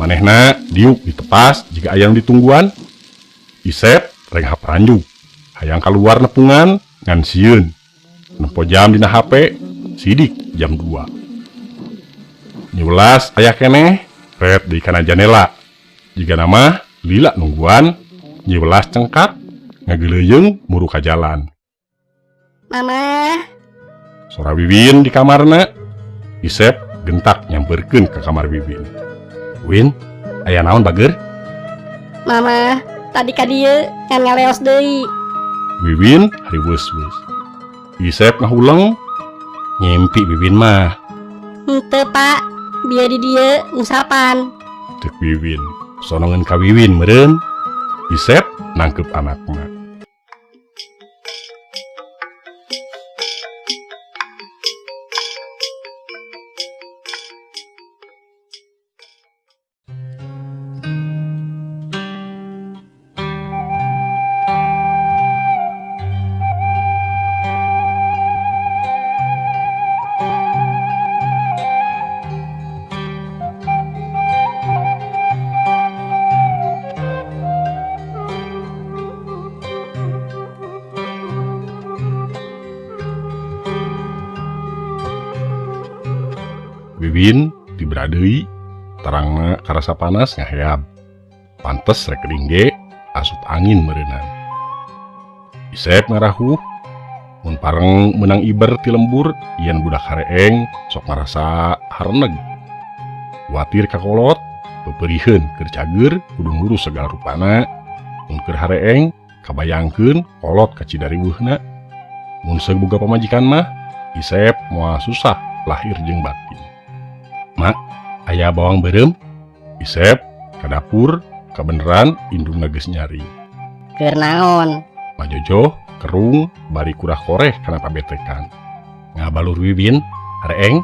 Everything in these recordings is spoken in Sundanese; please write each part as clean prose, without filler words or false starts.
Manehna diuk ditepas jiga aya nu ditungguan. Isep renghap ranjug hayang kaluar nepungan ngan sieun. Nempo jam dina HP sidik jam 2. Nyi Welas aya keneh ret deui kana janela. Jigana mah lila nungguan Nyi Welas cengkak ngageuleuyeung muru ka jalan. Mamah. Sora Wiwin di kamarna. Isep gentak nyampeurkeun ka kamar Wiwin. Win, aya naon bageur? Mamah, tadi ka dieu ngan ngaleos deui. Wiwin hariweus-weus. Isep ngahuleng, ngimpi Wiwin mah. Henteu, Pak. Bieu di dieu ngusapan. Cek Wiwin, sonongeun ka Wiwin meureun. Isep nangkeup anakna. Wiwin dibera deui, tarangna karasa panas ngaheab. Pantes rek gering ge asup angin meureunan. Isep ngarahuh, mun pareng meunang iber ti lembur yen budak hareeng sok ngarasa hareneg. Kuatir ka kolot, peperiheun keur cageur kudu ngurus sagala rupana, mun keur hareeng kabayangkeun kolot kacida riweuhna. Mun seug boga pamajikan mah, Isep moal susah lahir jeung batin. Mak, aya bawang beureum? Isep ka dapur, kabeneran indungna geus nyari. Keur naon? Majojoh kerung bari kurah-koreh kana pabetekan. Ngabalur Wiwin, hareeng.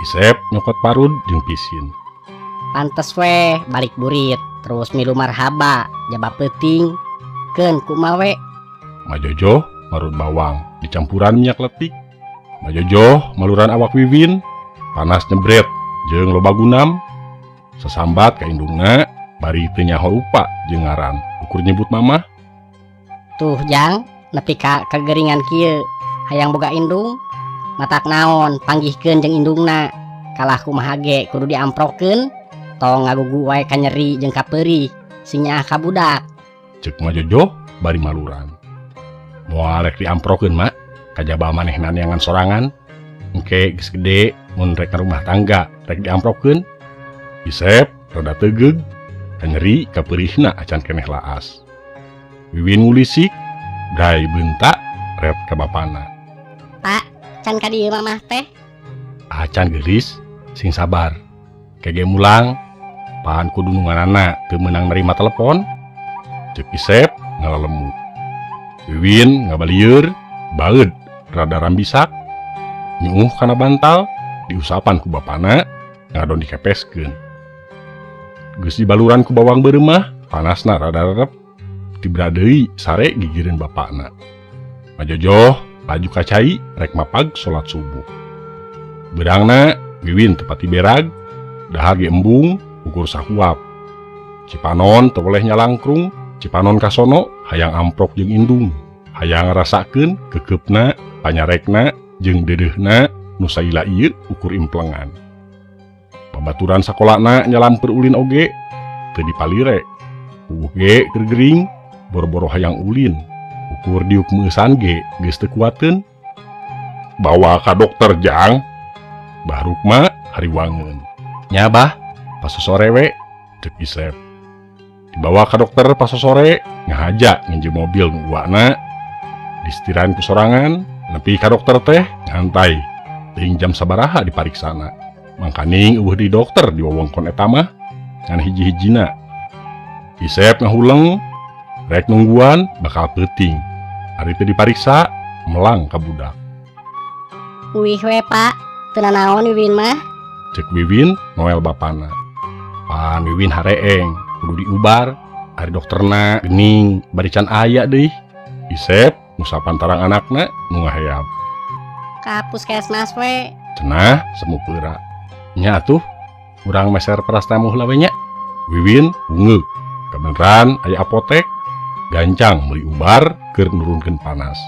Isep nyokot parud jeung pisin. Pantes we balik burit terus milu marhaba jaba peuting. Keun kumaha we? Majojoh marut bawang dicampuran minyak letik. Majojoh maluran awak Wiwin, panas nyebret jeung loba gunam. Sasambat ka indungna bari teu nyaho rupa jeung ngaran ukur nyebut mamah. Tuh Jang, nepi ka kageringan kieu hayang boga indung. Matak naon panggihkeun jeung indungna. Kalah kumaha ge kudu diamprokeun. Tong ngagugu wae ka nyeri jeung ka peurih sing nyaah ka budak. Ceuk Majojoh bari maluran. Moal rek diamprokeun mak, kajaba manehna neangan sorangan. Engke geus gede mun rek ngarumah tangga rek diamprokeun. Isep rada teugeug, ka nyeri ka peurihna acan keneh laas. Wiwin ngulisik, bray beunta ret ka bapana. Pak, can ka dieu mamah teh? Acan geulis, sing sabar. Kege mulang, pan kudu nunganana teu meunang nerima telepon. Ceuk Isep ngalalemu. Wiwin ngabalieur, baeud rada rambisak. Nyuuh kana bantal, diusapan ku bapana, ngadon dikepeskeun. Geus dibaluran ku bawang beureum mah, panasna rada rerep. Tibra deui sare gigireun bapana. Majojoh laju ka cai rek mapag salat subuh. Beurangna Wiwin teu pati berag, dahar ge embung ukur sahuap. Cipanon teu weleh nyalangkrung, cipanon kasono hayang amprok jeung indung, hayang ngarasakeun kekeupna, panyarekna jeung deudeuhna nu saila ieu ukur implengan. Babaturan sakolana nyalamper ulin oge teu dipalire. Puguh ge keur gering, boro-boro hayang ulin, ukur diuk meusan ge geus teu kuateun. Bawa ka dokter Jang. Bah Rukma hariwangeun. Nya bah, pasosore we, ceuk Isep. Dibawa ka dokter pasosore, ngahaja nginjem mobil nu uakna. Disetiran ku sorangan, nepi ka dokter teh ngantai. Teuing jam sabaraha dipariksana. Mangkaning eueuh di dokter di wewengkon eta mah ngan hiji-hijina. Isep ngahuleng, rek nungguan bakal peuting. Ari teu dipariksa, melang ka budak. Uih we, Pak. Teu nanaon Wiwin mah. Ceuk Wiwin noel bapana. Pan Wiwin hareeng, kudu diubar. Ari dokterna geuning bari can aya deui. Isep ngusapan tarang anakna nu ngaheab. Ka puskesmas we. Cenah semu peura. Nya atuh, urang meser paracetamol heula we nya. Wiwin ungeuk kabeneran aya apotek gancang meuli ubar keur nurunkeun panas.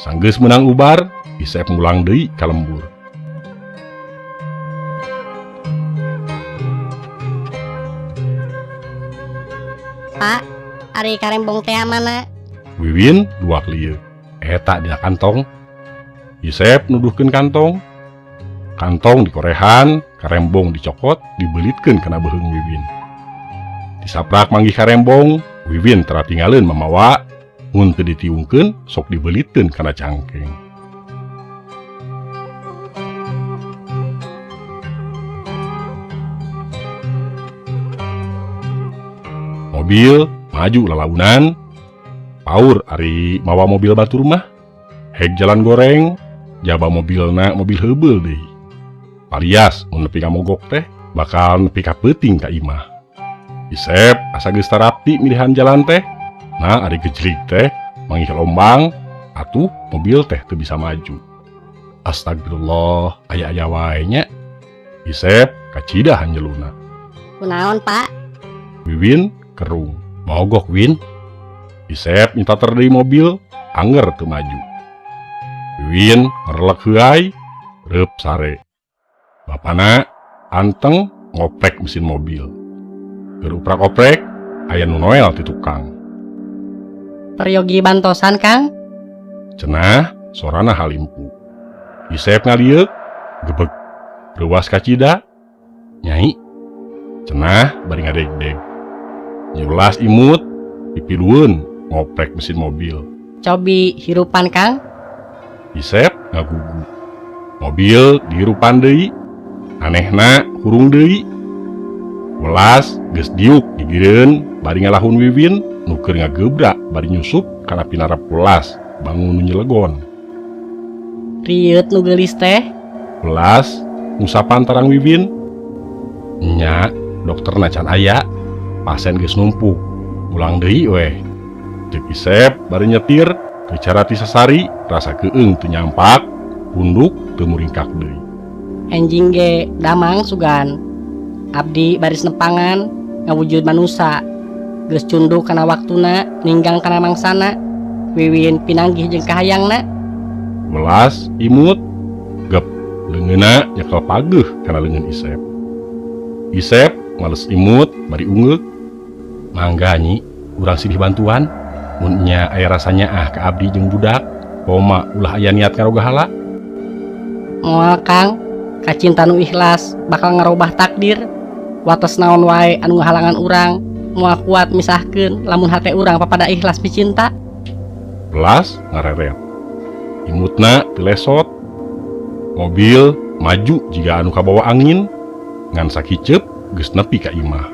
Sanggeus meunang ubar, Isep mulang deui ka lembur. Pak, ari karembong teh mana? Wiwin luak lieu. Eta dina kantong. Isep nuduhkeun kantong. Kantong dikorehan, karembong dicokot, dibelitkeun kana beuheung Wiwin. Disaprak manggih karembong, Wiwin tara tinggaleun mamawa, mun teu ditiungkeun sok dibelitkeun kana cangkeng. Mobil maju lalaunan, paur ari mawa mobil batur mah, heg jalan goreng, jaba mobilna mobil heubeul deui. Palias mun nepi ka mogok teh bakal nepi ka peuting ka imah. Isep asa geus tarapti milihan jalan teh, nah ari gejlig teh manggih lombang, atuh mobil teh teu bisa maju. Astagfirullah, aya-aya wae nya. Isep kacida hanjeluna. Kunaon, Pak? Wiwin kerung, mogok Win. Isep nyitater deui mobil, anger teu maju. Wiwin ngerelek heuay, reup sare. Bapana anteng ngoprek mesin mobil. Keur uprak-oprek aya nu noel ti tukang. Peryogi bantosan, Kang? Cenah sorana halimpu. Isep ngalieuk, gebeg. Reuwas kacida, nyai. Cenah bari ngadegdeg. Nyulas imut, pipilueun ngoprek mesin mobil. Cobi hirupan, Kang? Isep ngagugu. Mobil dihirupan deui, anehna hurung deui. Welas geus diuk gigireun bari ngalahun Wiwin nu keur ngagebrak bari nyusup kana pinarep welas bangun nu nyelegon. Rieut nu geulis teh. Welas ngusapan tarang Wiwin. Nya, dokterna can aya, pasien geus numpuk. Ulang deui weh. Ceuk Isep bari nyetir teu cara ti sasari rasa keung teu nyampak, punduk teu muringkak deui. Enjing ge damang sugan. Abdi baris nepangan ngawujud manusa. Geus cunduk kana waktuna, ninggang kana mangsana. Wiwin pinanggih jeung kahayangna. Welas imut gep leungeunna nyekel pageuh kana leungeun Isep. Isep males imut bari ungeuk. Mangga nyi, urang silih bantuan. Mun nya aya rasanya ah ka abdi jeung budak, koma ulah aya niat ngarogahala. Moal Kang, kacinta nu ikhlas bakal ngarobah takdir. Wates naon wae anu ngahalangan urang, moal kuat misahkeun lamun hate urang papada ikhlas micinta. Welas ngareret. Imutna teu lesot. Mobil maju jiga anu kabawa angin, ngan sakiceup geus nepi ka imah.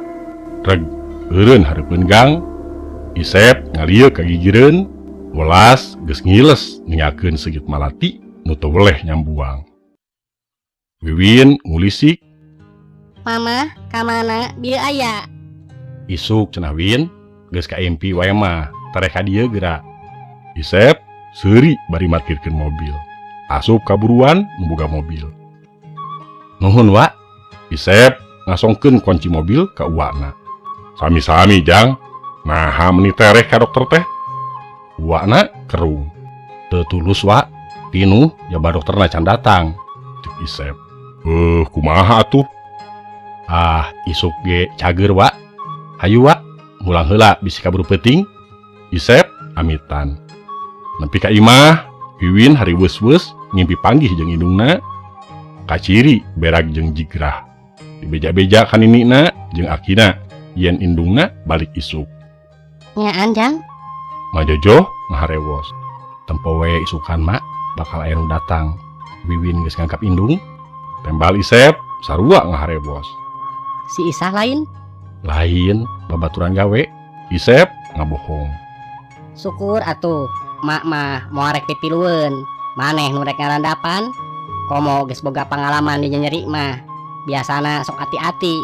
Reg eureun hareupeun gang. Isep ngalieuk ka gigireun, welas geus ngiles ninggalkeun seugit malati nu teu weleh nyambuang. Wiwin ngulisik. Mama, ka mana? Bieu aya. Isuk cenah Win, geus ka impi wae mah, tereh ka dieu geura. Isep seuri bari markirkeun mobil. Asup kaburuan nu boga mobil. Nuhun, Wak. Isep ngasongkeun kunci mobil ka uakna. Sami-sami, Jang. Naha meuni tereh ka dokter teh? Uakna kerung. Teu tulus, Wak. Pinuh jaba dokterna can datang. Cek Isep. Kumaha atuh? Ah, isuk ge cager, Wak. Hayu, Wak, mulang heula bisi kaburu peuting. Isep amitan. Nepi ka imah, Wiwin hari weus-weus ngimpi panggih jeung indungna. Kaciri berag jeung jigrah. Dibeja-beja ka ninina jeung akina yen indungna balik isuk. Nyaan, Jang? Majojoh ngaharewos. Tempo we isukan, Mak, bakal aya nu datang. Wiwin geus ngangkap indung. Tembal Isep sarua ngaharewos. Si Isah lain? Lain, babaturan gawe. Isep ngabohong. Syukur atuh, mak mah moal rek pipilueun. Maneh nu rek ngarandapan? Komo geus boga pangalaman di nyeri mah. Biasana sok ati-ati.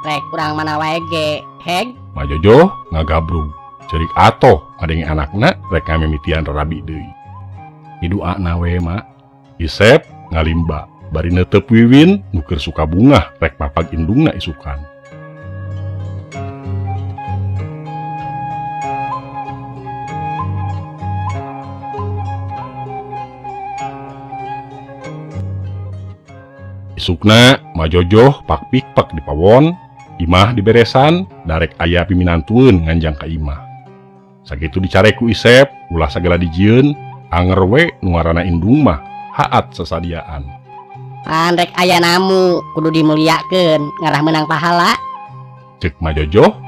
Rek urang mana wae ge, heg? Majojoh ngagabrug. Cerik atoh ngadenge anakna rek ngamimitian rarabi deui. Diduana we, Mak. Isep ngalimba bari neuteup Wiwin nu keur suka bungah rek mapag indungna isukan. Isukna Majojoh pak pikpek di pawon, imah diberesan, darek aya piminantueun nganjang ka imah. Sakitu dicarek ku Isep, ulah sagala dijieun, anger we nu ngaranna indung mah haat sasadiaan. Pan rek aya namu kudu dimuliakeun ngarah meunang pahala. Cek Majojoh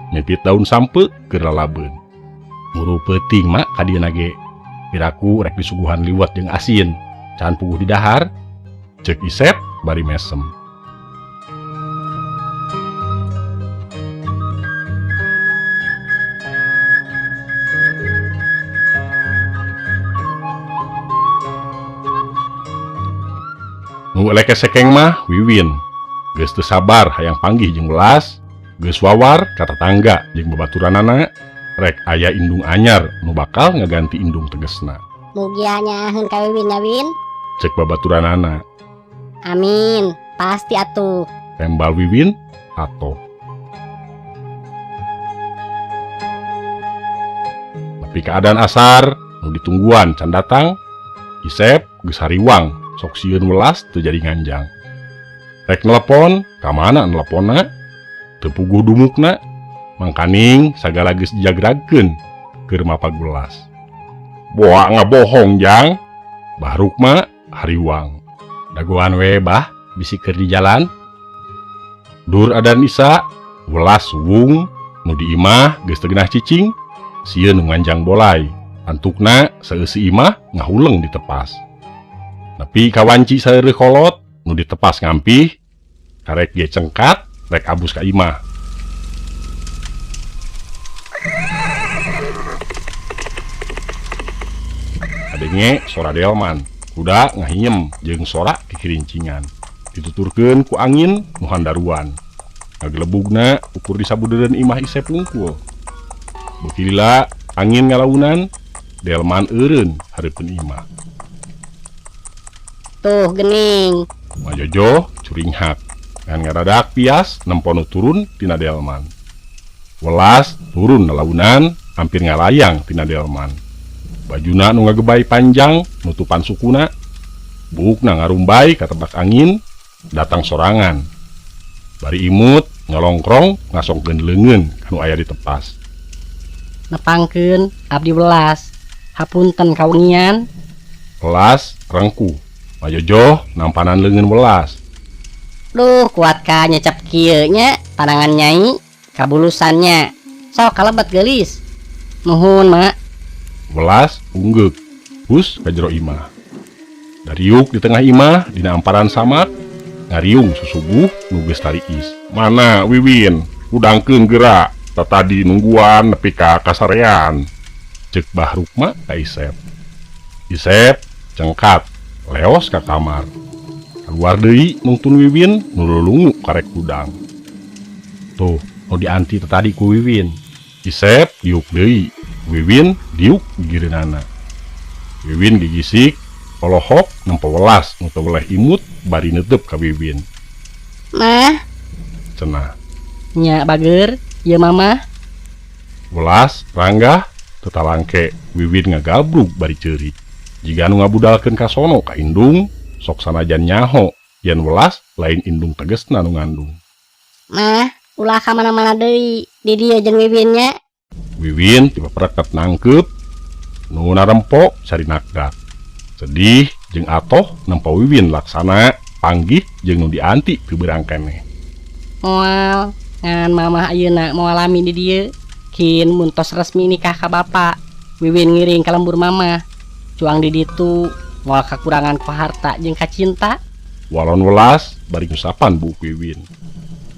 mipit daun sampe keur lalabeun. Muru peuting mak ka dieuna ge. Piraku rek disuguhan liwet jeung asin, can puguh di dahar. Cek Isep bari mesem. Nu eleke sekeng mah Wiwin. Geus teu sabar hayang panggih jeung welas, geus wawar ka tatangga jeung babaturanana rek aya indung anyar nu bakal ngaganti indung tegesna. Mugia nyaaheun ka Wiwin nya Win. Cek babaturanana. Amin, pasti atuh. Tembal Wiwin atoh. Tapi keadaan asar nu ditungguan can datang, Isep geus hariwang sok sieun welas teu jadi nganjang. Rek nelepon, ka mana neleponna? Teu puguh dumukna. Mangkaning sagala geus dijagragkeun keur mapag welas. Boa ngabohong jang. Bah Rukma hariwang. Dagoan we bah, bisi keur di jalan. Dur adan Isa, welas suwung, nu di imah geus teu genah cicing, sieun nu nganjang bolai. Antukna saeusi imah ngahuleng ditepas. Nepi kawanci saeureun kolot, nu ditepas ngampih, karek ge cengkat, rek abus ka imah. Kadenge sora delman, kuda ngahiem jeung sora kikirincingan. Dituturkeun ku angin nu handaruan. Ngagelebugna ukur di sabudeureun imah Isep wungkul. Beuki lila angin ngalaunan, delman eureun hareupeun imah. Tuh gening. Majojoh curinghak ngan ngaradak pias nempo nu turun tina delman. Welas turun nalaunan hampir ngalayang tina delman. Bajuna nu ngagebay panjang nutupan sukuna, buukna ngarumbai katebak angin datang sorangan. Bari imut ngalongkrong ngasongkeun leungeun kanu aya di tepas. Nepangkeun abdi welas, hapunten kawengian. Welas rengkuh. Majojoh nampanan leungeun welas. Duh, kuat ka nyecep kieu nya panangan nyai kabulusannya. Sok kalebet geulis. Nuhun, Mak. Welas unggeuk hus ka jero imah. Dariuk di tengah imah dina amparan samak ngariung susubuh nu geus tariis. Mana Wiwin hudangkeun geura tatadi nungguan nepi ka kasarean. Ceuk Bah Rukma ka Isep. Isep cengkat leos ka kamar. Keluar deui nungtun Wiwin nu lulungu karek hudang. Tuh, nu dianti tadi ku Wiwin. Isep diuk deui, Wiwin diuk gigireunana. Wiwin gigisik, polohok nempo welas nu teu weleh imut bari neuteup ka Wiwin. Mah, cenah. Nya bager, ieu mamah. Welas ranggah teu talangke, Wiwin ngagabrug bari ceurik. Jiga nu ngabudalkeun ka sono ka indung, sok sanajan nyaho yen welas lain indung tegesna nu ngandung. Mah, ulah ka mana-mana deui, di dieu jeung Wiwin nya. Wiwin tiba pereket nangkeup, nu narempo cari nakdak. Sedih jeung atoh nempo Wiwin laksana panggih jeung nu dianti teu beurang keneh. Moal, ngan mamah ayeuna moal lami di dieu. Kin mun tos resmi nikah ka bapa, Wiwin ngiring ka lembur mamah. Cuang di ditu moal kakurangan ku harta jeung kacinta. Walon welas bari ngusapan buuk Wiwin.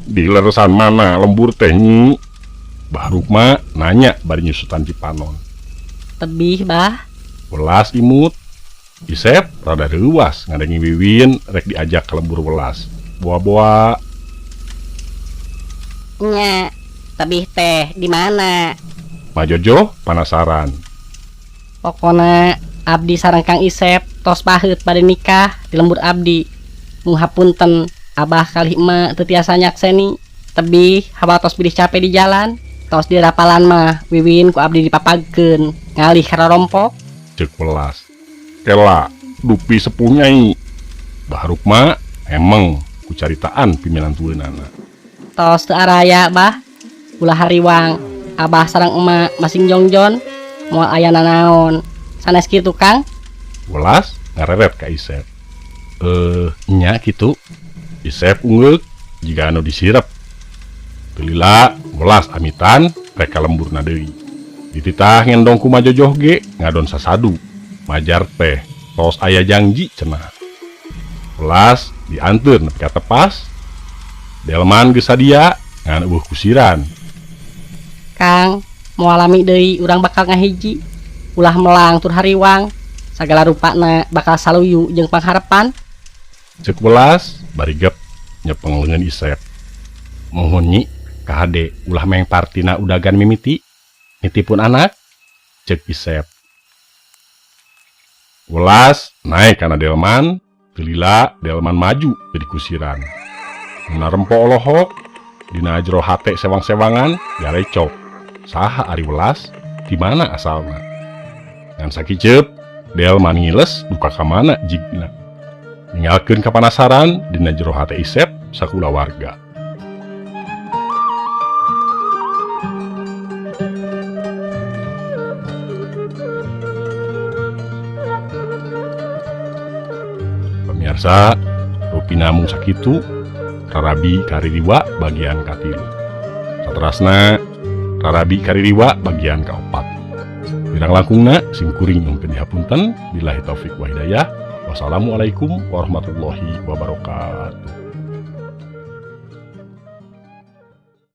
Di leresan mana lembur teh nyi? Bah Rukma nanya bari nyusutan cipanon. Tebih bah. Welas imut. Isep rada reuwas ngadengi Wiwin rek diajak ke lembur welas. Boa-boa. Nya, tebih teh di mana? Majojoh panasaran. Pokona abdi sareng Kang Isep tos paheut bade nikah di lembur abdi. Mung hapunten abah kalih emak teu tiasa nyakseni. Tebih hawa tos bilih capek di jalan. Tos dirapalan mah Wiwin ku abdi dipapagkeun ngalih ka rompok. Ceuk welas. Kela dupi sepuh nyai. Bah Rukma Hemeng ku caritaan piminantueunana. Tos teu araya bah. Ulah hariwang. Abah sareng emak masing jongjon. Moal aya nanaon. Sanes kitu Kang? Welas ngareret ka Isep. Nya kitu. Isep ungeuk jiga anu disirep. Teu lila welas amitan rek ka lemburna deui. Dititah ngendong ku majojoh ge ngadon sasadu. Majar teh tos aya jangji cenah. Welas dianteur nepi ka tepas. Delman geus sadia ngan eueuh kusiran. Kang, moal lami deui urang bakal ngahiji. Ulah melang tur hariwang. Sagala rupana bakal saluyu jeung pangharepan. Ceuk welas bari gep nyepeng leungeun Isep. Muhun nyi kahade ulah meng partina udagan mimiti nitipun anak. Ceuk Isep. Welas naek kana delman, teu lila delman maju jadi kusiran. Mun rempo olohok dina jero hate sewang-sewangan garecok. Saha ari welas? Di mana asalna? Ngan sakiceup delman ngiles duka ka mana jigna. Ninggalkeun kapanasaran dina jero hate Isep sakulawarga. Pemirsa, rupina mung sakitu Rarabi Kaririwa bagian katilu. Saterasna Rarabi Kaririwa bagian kaopat. Kirang langkungna simkuring nyungkeun dihapunten billahi taufik wa hidayah. Wassalamualaikum warahmatullahi wabarakatuh.